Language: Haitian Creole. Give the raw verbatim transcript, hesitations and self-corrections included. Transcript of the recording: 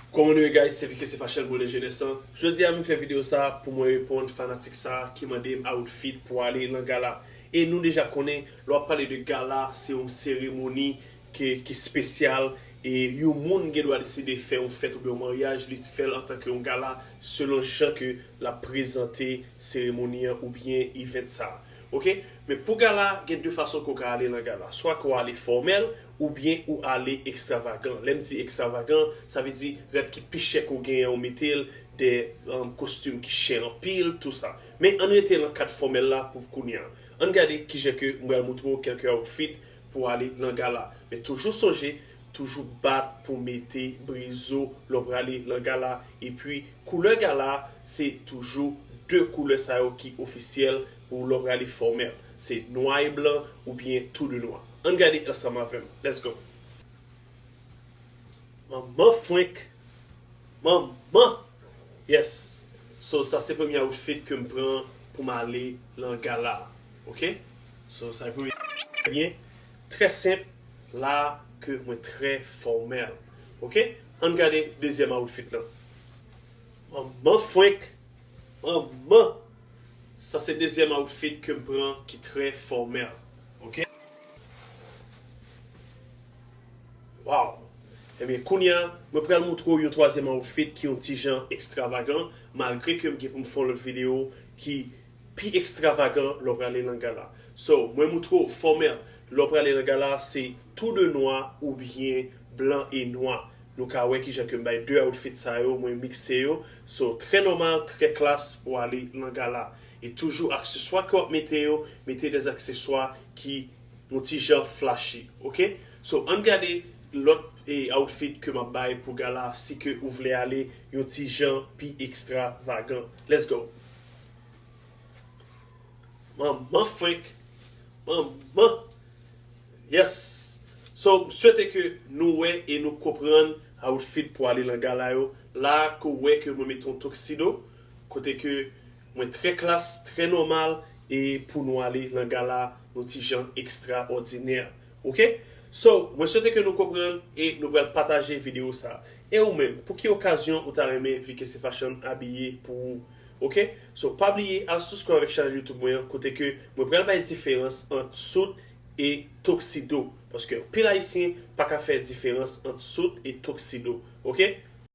Kòman nou ye guys, se Vike se Fashion Mode Jeunesse an. Jodi a m fè videyo sa pou mwen reponn fanatik sa ki mande m outfit pou ale nan gala. E nou deja konnen, lè w ap pale de gala, se yon seremoni ke, ki espesyal e yon moun gen dwa deside fè yon fèt oubyen yon maryaj, li fè l antanke yon gala selon jan ke l ap prezante seremoni an oubyen event sa. Oke? Men pou gala, gen de fason ke w ka ale nan gala. Swa ke w ale fòmèl, oubyen ou ale ekstravagan. Lè m di ekstravagan, sa vle di rad ki pi chè ke w genyen, ou mete l, de um, kostim ki chè anpil, tou sa. Men ann rete nan kad fòmèl la pou kounye a. Ann gade kijan ke m pral montre w kèlke outfit pou ale nan gala. Men toujou sonje, toujou bat pou mete brizo lè w prale nan gala. Epi koulè gala, se toujou de koulè sa yo ki ofisyèl pou lè w prale fòmèl. Se nwa e blan oubyen tou de nwa. Ann gade ansanm avè m. Let's go! Manman frenk! Manman! Yes! So, sa se premye outfit ke m pran pou m ale nan gala. Oke? So, sa se premye. Byen, trè senp, la ke mwen trè fòmèl. Oke? Ann gade dezyèm outfit lan. Manman frenk! Manman! Sa se dezyèm outfit ke m pran ki trè fòmèl. Oke? Wow! Ebyen, kounye a, mwen pral montre w yon twazyèm outfit ki yon ti jan ekstravagan, malgre ke m gen pou m fè yon lòt videyo ki pi ekstravagan lè w prale nan gala. So, mwen montre w fòmèl lè w prale nan gala, se tou de nwa oubyen blan e nwa. Nou ka wè kijan ke m bay de outfit sa yo, mwen mikse yo. So, trè nòmal, trè klas pou ale nan gala. E toujou akseswa ke w ap mete yo, mete de akseswa ki yon ti jan flashy, oke? So, ann gade lòt e outfit ke m ap bay pou gala, si ke ou vle ale yon ti jan pi ekstravagan. Let's go! Manman frenk! Manman! Yes! So, m swete ke nou wè e nou konprann outfit pou ale nan gala yo. La ke w wè ke mwen mete yon tuxedo, kote ke mwen trè klas, trè nòmal, e pou nou ale nan gala yon ti jan ekstraòdinè. Oke? So, mwen swete ke nou konprann e nou pral pataje videyo sa. E ou menm, pou ki okazyon ou ta renmen Vike se Fashion abiye pou ou? Oke? So, pa bliye al subscribe avèk chanèl YouTube mwen an, kote ke mwen pral bay diferans ant suit e tuxedo. Paske anpil Ayisyen pa ka fè diferans ant suit e tuxedo. Oke?